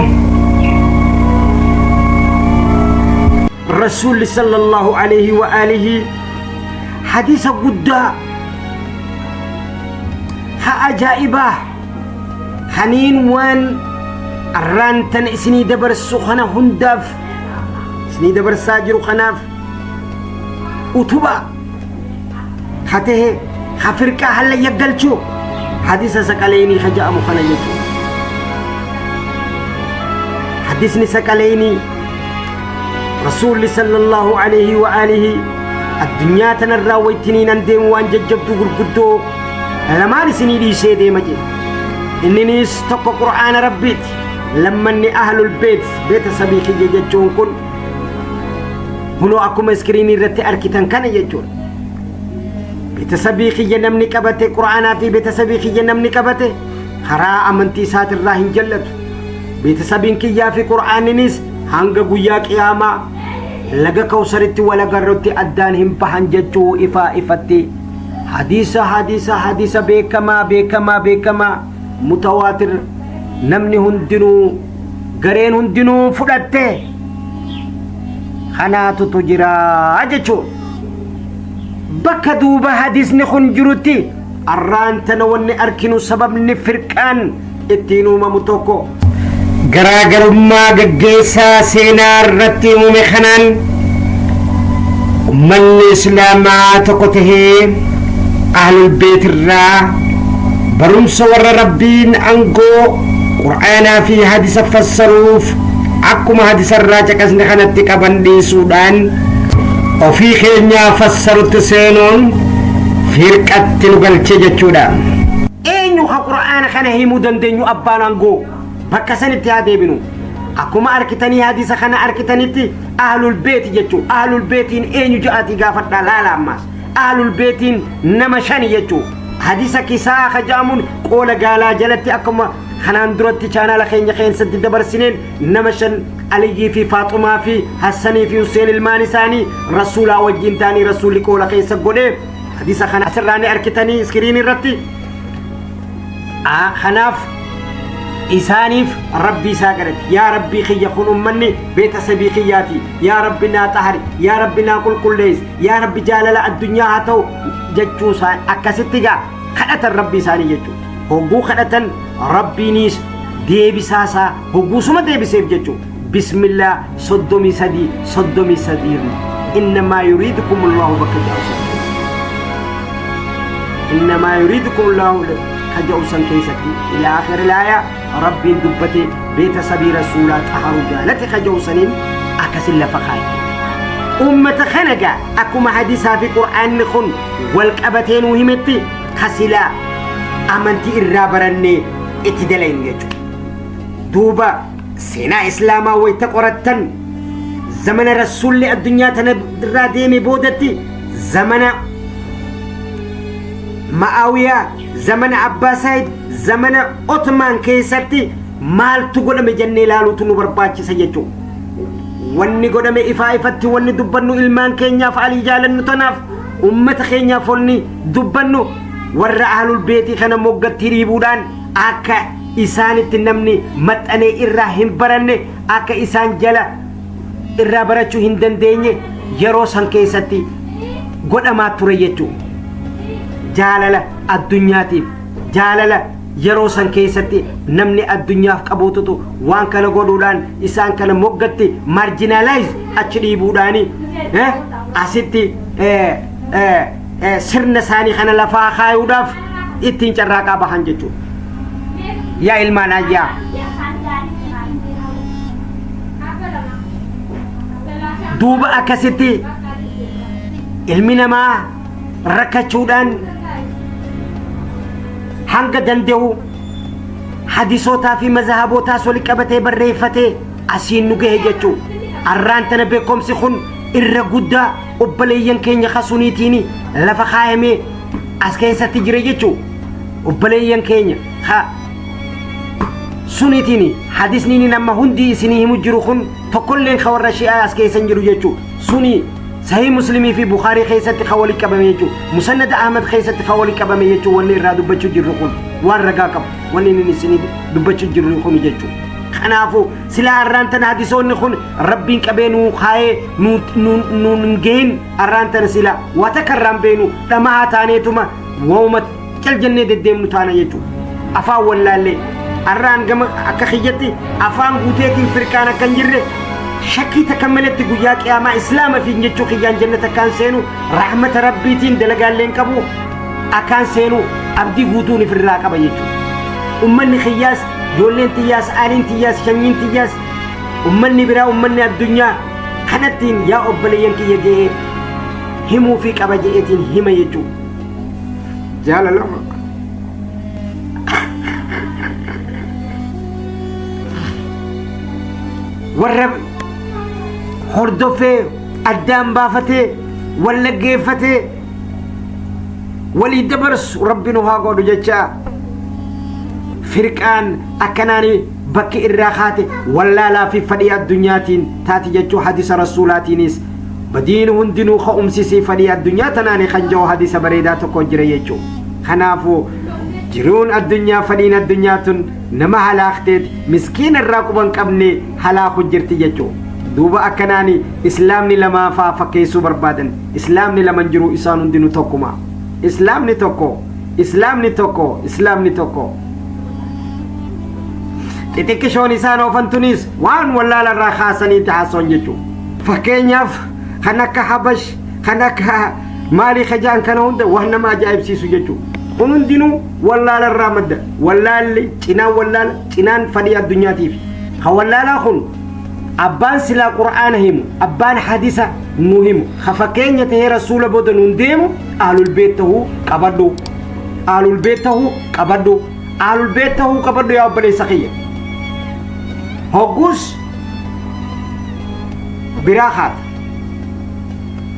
B: Rasuulli sallallahu alaihi wa alihi hadiisa guddaa ha ajaa'ibaa haniin waan arraan tana isinii dabarsu kana hundaaf isinii dabarsaa jiru kanaaf utubaa ha tahe ha firqaa hallayya galchuu hadiisa saqaleynii ka ja'amu kana jechuudha. Hadisni saqaleynii Rasuulli sallallahu alaihi wa alihi addunyaa tanarraa waytiniin an deemu waan jajjabduu gurguddoo lamaan isinii dhiisee deema jedhe. Inniniis tokko Qur'aana Rabbiiti. Lammanni ahlul beet beeta sabii kiyya jechuun kun kunoo akkuma iskiriinii irratti arkitan kana jechuudha. Beetasabii kiyya namni qabate, Qur'aanaa fi beetasabii kiyya namni qabate karaa amantii isaatirraa hin jallatu. Beetasabiin kiyyaa fi Qur'aaninis hanga guyyaa qiyaamaa laga Kawsaritti wal agarrutti addaan hin bahan jechuu ifaa ifatti hadiisa beekamaa beekamaa beekamaa mutawaatir namni hundinuu gareen hundinuu fudhatte kanaatutu jira jechuudha. Bakka duuba hadisni kun jirutti arraan tana wanni arkinu sababni firqaan ittiin uumamu tokko garaagarummaa gaggeessaa seenaa irratti uume kanaan ummanni islaamaa tokko tahee ahlul beet irraa barumsa warra Rabbiin aangoo Qur'aanaa fi hadisa fassaruuf akkuma hadisa irraa caqasne kanatti qaban dhiisuudhaan ofii keenyaa fassarutti seenuun firqatti nu galche jechuudha. Eenyu ka Qur'aana kana himuu dandeenyu abbaan aangoo bakka sanitti haa deebinu. Akkuma arkitanii hadisa kana arkitanitti ahlul beeti jechuu, ahlul beetiin eenyu ja'atii gaafadhaa laala. Ammaas ahlul beetiin nama shani jechuu hadisa kisaa ka ja'amuun qoola gaalaa jalatti akkuma kanaan duratti chaanaala keenya keessatti dabarsineen nama shan, Aliyyii fi Faaxumaa fi Hassanii fi Hussein ilmaan isaanii Rasuulaa wajjin ta'anii Rasuulli qoola keessa godhee hadisa kana asirraa ni arkitanii iskiriin irratti. Kanaaf isaaniif Rabbii isaa kadhate, yaa Rabbii kiyya, kun ummanni beeta sabii kiyyaati, yaa Rabbi naa xahari, yaa Rabbi naa qulqulleessi, yaa Rabbi jaalala addunyaa haa ta'u jechuu isaan akkasitti gaa kadhatan Rabbii isaanii jechuudha. Hogguu kadhatan Rabbiiniis deebisaasaa hogguusuma deebiseef jechuudha. Bismillah 33 33 innamaa yuriidukum Allahu bakka jedhamu san keessa, innamaa yuriidukum Allahu ka jedhu san keessatti ila akhir laaya Rabbiin dubbate beeta sabii Rasuulaa xaharuu jaalate ka jedhu saniin akkasin lafa kaaye. Ummata kana gaa akkuma hadisaa fi Qur'aanni kun wal qabatee nuu himetti kasilaa amantii irraa barannee itti dalaynu jechuudha. Duuba seenaa islaamaa wayta qorattan zamana Rasuulli addunyaa tana irraa deeme boodatti zamana Ma'aawiyaa, zamana Abbaa Saayid, zamana Otmaan keessatti maaltu godhame jennee ilaaluutu nu barbaachisa jechuudha. Wanni godhame ifaa ifatti wanni dubbannu ilmaan keenyaaf Alii jaalannu tanaaf ummata keenyaaf wanni dubbannu warra ahlul beetii kana moggatti dhiibuudhaan akka isaanitti namni maxxanee irraa hin baranne, akka isaan jala irraa barachuu hin dandeenye yeroo san keessatti godhamaa ture jechuudha. Jaalala addunyaatiif, jaalala yeroo san keessatti namni addunyaaf qabuututu waan kana godhuudhaan isaan kana moggatti marginalize achi dhiibuudhaani asitti sirna isaanii kana lafaa kaayuudhaaf ittiin carraaqaa bahan jechuudha. Yaa ilmaan ayyaa, duuba akkasitti ilmi namaa rakkachuudhaan hanga danda'u hadisootaa fi mazhabootaas wali qabatee barreeffatee asiin nu gahe jechuu. Arraan tana beekumsi kun irra guddaa obboleeyyan keenya kasuniitiin lafa kaayamee as keessatti jira jechuu. Obboleeyyan keenya ha suniitiin hadisni inni nama hundi isinii himu jiru kun tokkolleen ka warra shi'aa as keessa hin jiru jechuu. Suni Sahih Muslimii fi Bukhaarii keessatti kan walitti qabame jechuudha. Musannad Ahmad keessatti kan walitti qabame jechuudha. Wanni irraa dubbachuu jirru kun waan ragaa qabu. Wanni inni isinii dubbachuu jirru kun jechuudha. Kanaafuu silaa arraan tana hadisoonni kun Rabbiin qabee nuu kaayee nuun hin gahin, arraan tana silaa waa takka irraan beenu dhamahaa taaneetuma wauma cal jennee deddeemnu taana jechuudha. Afaan wallaallee arraan gama akka kiyyatti afaan guuteetiin firqaan akka hin jirre shakkii takka maletti, guyyaa qiyaamaa islaama fi jechuu kiyyaan jannata akkaan seenu, rahmata Rabbiitiin dalagaallee hin qabu akkaan seenu abdii guutuun ifirraa qaba jechuudha. Ummanni kiyyaas, ijoolleen tiyyaas, aaliin tiyyaas, shanyiin tiyyaas, ummanni biraa, ummanni addunyaa kanattiin yaa obboleeyyan kiyya je'ee himuu fi qaba je'eetiin hima jechuudha. Jaalalama. Warra hordofee addaan baafatee wallaggeeffatee walii dabarsu Rabbi nu haa godhu jecha. Firqaan akkanaani bakki irraa kaate wallaalaa fi fadhii addunyaatiin taati jechuu. Hadisa rasuulaatiinis badiin hundinuu ka'umsisii fadhii addunyaa tanaani kan jiru hadisa bareedaa tokko jira jechuu. Kanaafuu jiruun addunyaa, fadhiin addunyaa tun nama halaakteet miskiina irraa quban qabne halaaku jirti jechuu. Duuba akkanaani islaamni lamaafaa fakkeessuu barbaadan. Islaamni laman jiru, isaan hundinuu tokkuma. Islaamni tokko, islaamni tokko, islaamni tokko. Xixiqqishoon isaan oofan tunis waan wallaala irraa kaasaniiti haasawan jechuu. Fakkeenyaaf kan akka Habash, kan akka maalii kajaan kana hunda waan nama ajaa'ibsiisu jechuu. Kun hundinuu wallaala irraa madda. Wallaalli cinaan wallaala cinaan fadhii addunyaatiif ka wallaalaa kun abbaan silaa Qur'aana himu, abbaan hadisa nu himu, ka fakkeenya tahee rasuula booda nuun deemu ahlul beet tahuu qabadhu, ahlul beet tahuu qabadhu, ahlul beet tahuu qabadhu. Yaa obboleessa kiyya, hogguus biraa kaata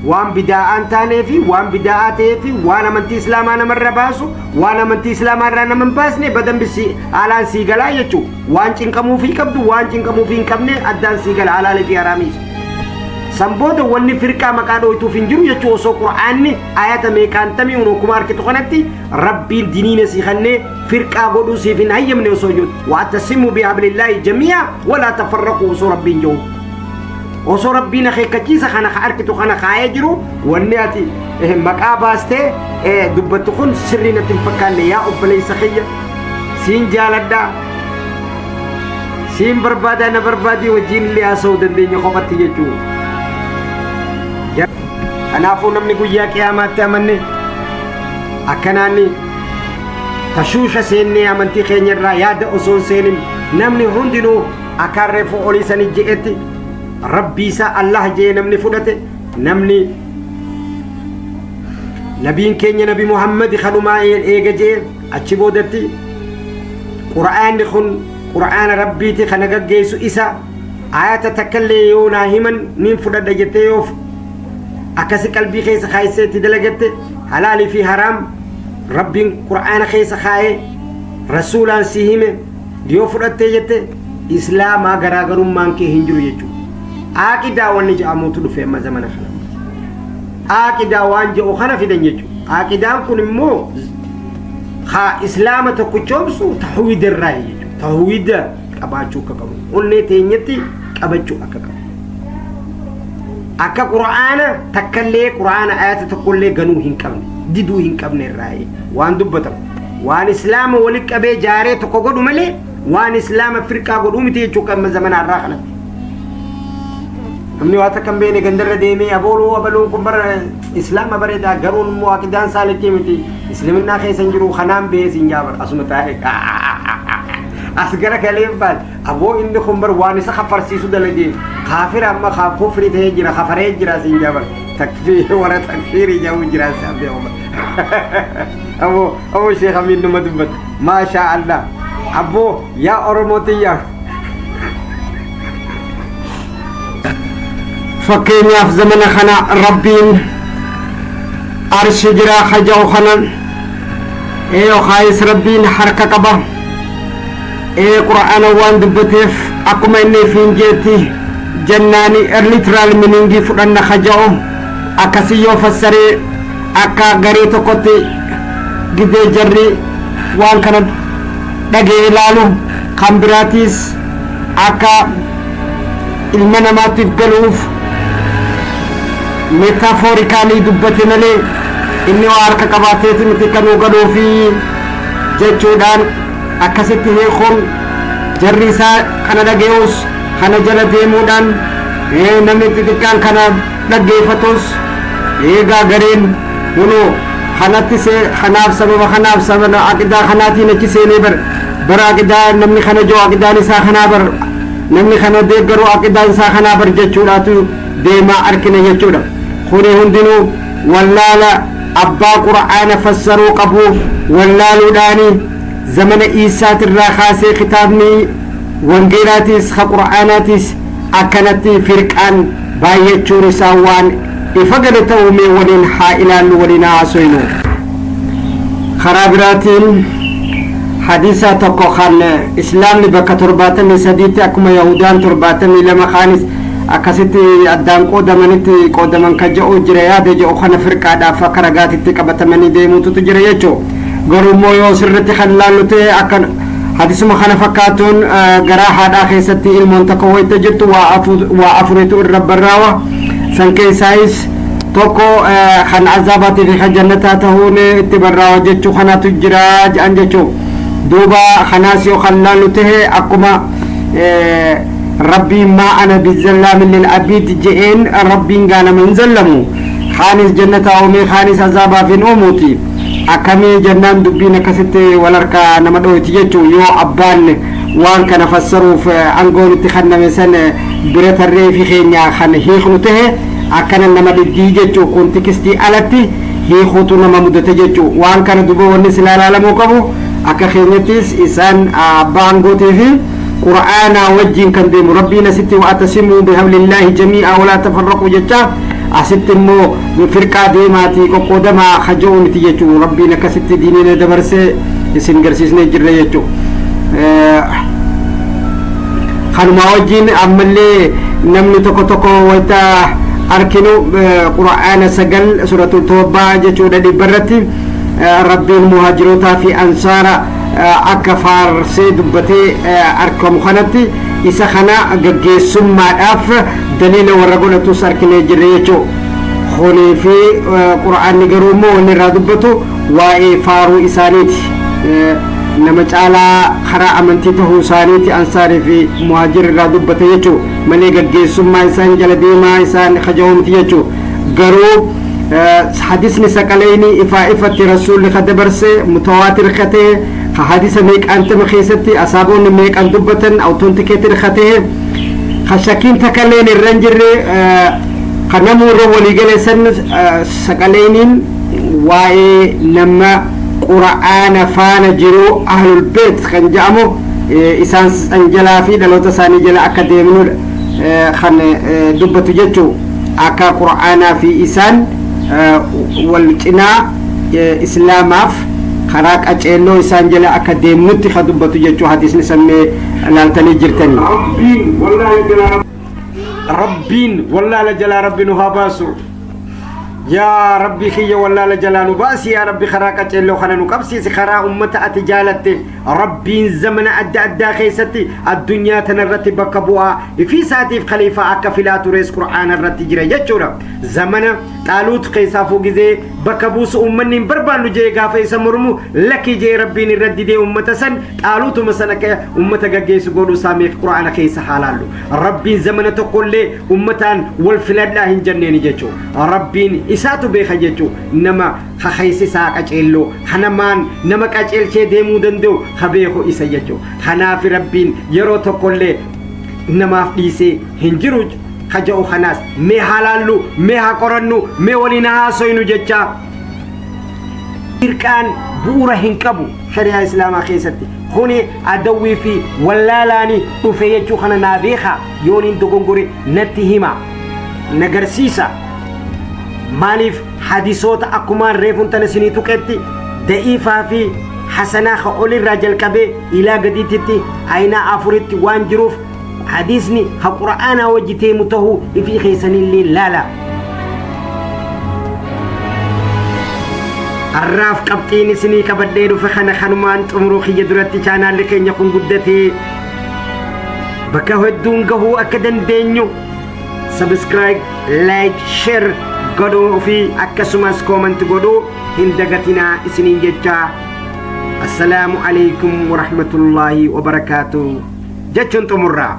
B: waan bidaa'aan taanee fi waan bidaa'aa ta'ee fi waan amantii islaamaa namarra baasu, waan amantii islaamaa irraa nama hin baasne badan bisi haalaan sii galaa jechuu. Waan cinqamuufii qabdu, waan cinqamuufii hin qabne addaan sii gala, halaalii fi haraamiis. San booda wanni firqaa maqaa dhooytuuf hin jiru jechuu. Osoo Qur'aanni ayata meeqaantamii akkuma arkitu kanatti Rabbiin diniina sii kennee firqaa godhuu siif hin hayyamne osoo jiru, "واعتصموا بحبل الله جميعا ولا تفرقوا" osoo Rabbiin jiru, osoo Rabbiin akeekkachiisa kana ka arkitu kana kaayee jiru, wanni ati maqaa baastee dubbattu kun sirrii natti hin fakkaanne. Yaa obboleessa kiyya, siin jaaladhaa, siin barbaadaa, na barbaadii wajjiin illee haasa'uu dandeenya kophatti jechuu. Kanaafuu namni guyyaa qiyaamaatti amanne akkanaanni tashuusha seennee amantii keenya irraa yaada osoo hin seenin, namni hundinuu akkaan reefu olii sanii je'etti Rabbii isaa Allah je'ee namni fudhate, namni nabiin keenya Nabi Muhammad kanumaa eega je'e, achi boodatti Qur'aanni kun Qur'aana Rabbiiti, kana gaggeessu isa, ayata takkallee yoo naa himan niin fudhadha jettee yoo akkasi qalbii keessa kaayissee itti dalagatte, halaalii fi haraam Rabbiin Qur'aana keessa kaayee rasuulaan si hime yoo fudhattee jette, islaamaa garaagarummaan kee hin jiru jechuudha. Aaqidaa wanni jedhamutu dhufe amma zamana kana. Aaqidaa waan jedhu kana fidan jechuudha. Aaqidaan kun immoo haa islaama tokkichoomsu tawhiida irraa jechuudha. Tawhiida qabaachuu akka qabu. Onnee teenyatti qabachuu akka qabu. Akka Qur'aana takkallee, Qur'aana ayata tokkollee ganuu hin qabne, diduu hin qabne irraa waan dubbatamu. Waan Islaama walitti qabee jaaree tokko godhu malee waan Islaama firqaa godhuu miti jechuu kan zamana irraa kanatti. Namni waa takka hin beekne gandarra deemee abooluu abaluun kun bara Islaama bareedaa, garuun immoo aqidaan isaa likkii miti, Islaminnaa keessa hin jiru, kanaan bahee siin jaabar asuma taa'e as gara galee baal aboo inni kun bar waan isa kafarsiisu dalagee kaafira, amma kufri ta'ee jira, kafaree jira siin jaabar, takfiir warra takfiirii jedhamu jira si abdee. Aboo, aboo, Sheekh Amiin numa dubbata, maashaa Allah. Aboo yaa Oromoo tiyyaa, fakkeenyaaf zamana kana Rabbiin arshi jira haja'u kana ee yookaayis Rabbiin harka qaba ee Qur'aana waan dubbateef akkuma inni ifiin jeetti jennaani literal meaning fudhanna haja'u akkasii yoo fassaree akka garee tokkotti gidee jarri waan kana dhagee ilaalu kan biraatiis akka ilma namaatiif galuuf metaphorically dubbate malee inni waa harka qabaateeti miti kanuu galuufi jechuudhaan akkasitti hiikuun jarri isaa kana dhaga'us kana jala deemuudhaan namni xixiqqaan kana dhaggeeffatus eegaa gareen kunoo kanatti see kanaaf sababa kanaaf sababa aqidaa kanaatiin achi seenee bar bara aqidaa namni kana jiru aqidaan isaa kanaa bar namni kana deeggaru aqidaan isaa kanaa bar jechuudhaatu deemaa arkina jechuudha. Kuni hundinuu wallaala abbaa Qur'aana fassaruu qabu wallaaluudhaani. Zamana Iisaatirraa kaasee kitaabni wangeelaatis ka Qur'aanaatis akkanatti firqaan baay'achuun isaa waan ifa gale ta'uu mee waliin haa ilaallu, waliin haa haasofnu. Karaa biraatiin hadiisa tokko kan Islaamni bakka 73tti akkuma Yahudaan 72 kaanis akkasitti addaan qoodamanitti qoodaman kan jedhu jira, yaada jedhu kana firqaadhaaf akka ragaatitti qabatamanii deemuutu jira jechuu. Garuu immoo yoo sirritti kan laallu ta'e, akka hadisuma kana fakkaatuun garaa haadhaa keessatti ilmoon tokko wayita jirtu waa afuritu irra barraawa. San keessaayis tokko kan azaabaatii fi kan jannataa ta'uun itti barraawa jechuu kanatu jira jedhan jechuu. Duuba kanaas yoo kan laallu ta'e, akkuma Rabbiin "ما أنا بظلام للعبيد" je'een, Rabbiin gaa nama hin zallamu. Kaanis jannataa uumee kaanis azaabaaf hin uumuuti akkamii jennaan dubbiin akkasitti wal harkaa nama dhoyti jechuu. Yoo abbaan waan kana fassaruuf aangoon itti kenname san bira tarree fi keenya kan hiiknu tahe akkana nama dhibdii jechuu, contextii alatti hiikuutu nama mudate jechuu. Waan kana duba wanni silaa ilaalamuu qabu akka keenyattis isaan abbaa aangootii fi Qur'aanaa wajjin kan deemu. Rabbiin asitti "واعتصموا بحبل الله جميعا ولا تفرقوا" jecha asitti immoo firqaa deemaatii qoqqoodamaa haja'u miti jechuu. Rabbiin akkasitti diinina dabarsee isin garsiisnee jirra jechuu. Kanuma wajjin ammallee namni tokko tokko wayita arkinu Qur'aana 9 Suratul Tawbaa jechuudha 100rratti Rabbiin muhaajirootaa fi ansaara akka faarsee dubbatee argamu kanatti isa kana gaggeessummaadhaaf daliila warra godhatus arginee jirre jechuu. Kunii fi Qur'aanni garuu immoo wanni irraa dubbatu waa'ee faaruu isaaniiti. Nama caalaa karaa amantii tahuu isaaniiti ansaarii fi muhaajir irraa dubbate jechuu malee gaggeessummaa isaan jala deemaa isaan kaja'u jechuu. Garuu hadisni saqaleyni ifaa ifatti Rasuulli ka dabarse mutawaatir ka ta'e, ka hadisa meeqaantama keessatti asaaboonni meeqan dubbatan, authenticated ka ta'e, ka shakkiin takkalleen irra hin jirre, ka namuu irra waliigale san, saqaleyniin waa'ee nama Qura'aana faana jiru, ahlul beet kan jedhamu, isaan san jalaa fi dhaloota isaanii jala akka deemnudha kan dubbatu jechuu. Akka Qura'aanaa fi isaan wal cinaa Islaamaaf karaa qaceelloo isaan jala akka deemnutti ka dubbatu jechuu hadisni sammee laaltanii jirtanii.
D: Rabbiin wallaala jalaa
B: Rabbiin wallaala jalaa Rabbi nu haa baasu. Yaa Rabbi kiyya, wallaala jalaa nu baasi. Yaa Rabbi, karaa qaceelloo kana nu qabsiisi, karaa ummata ati jaalatte. Rabbiin zamana adda addaa keessatti addunyaa tana irratti bakka bu'aa ifii isaatiif khaliifaa akka filaa tures Qur'aana irratti jira jechuudha. Zamana Xaaluut keessaafuu gizee bakka buusu ummanni hin barbaannu jee gaafa isa mormu, lakki jee Rabbiin irra didee ummata san Xaaluutuma san akka ummata gaggeessu godhuu isaa mee Qur'aana keessa haa laallu. Rabbiin zamana tokkollee ummataan wal filadhaa hin jenneeni jechuu. Rabbiin isaatu beeka jechuu, nama kakaysisaa qaceelloo kanamaan nama qaceelchee deemuu danda'u ka beeku isa jechuu. Kanaaf Rabbiin yeroo tokkollee namaaf dhiisee hin jiru ka ja'u kanaas mee haa laallu, mee haa qorannu, mee waliin haa haasoynu jechaa. Firqaan bu'uura hin qabu shari'aa Islaamaa keessatti. Kuni adawwii fi wallaalaani dhufe jechuu kana naa beeka. Yoon hin dogongore natti hima, nagarsiisa. Maaliif hadisoota akkumaan reefuun tana isinii tuqetti da'iifaa fi hasanaa ka olirraa jalqabee ilaa gadiititti aynaa afuritti waan jiruuf, hadiisni ka Qura'aanaa wajji teemu tahuu ifii keessanillee laala. Har'aaf qabxiin isinii qabadhee dhufe kana. Kanumaan xumuruu kiyya duratti, chaanaalli keenya kun guddatee bakka hedduun gahuu akka dandeenyu subscribe, like, share godhuu fi akkasumas comment godhuu hin dagatinaa isiniin jecha, assalaamu alaikum warahmatullaahi wabarakaatu jechuun xumurraa.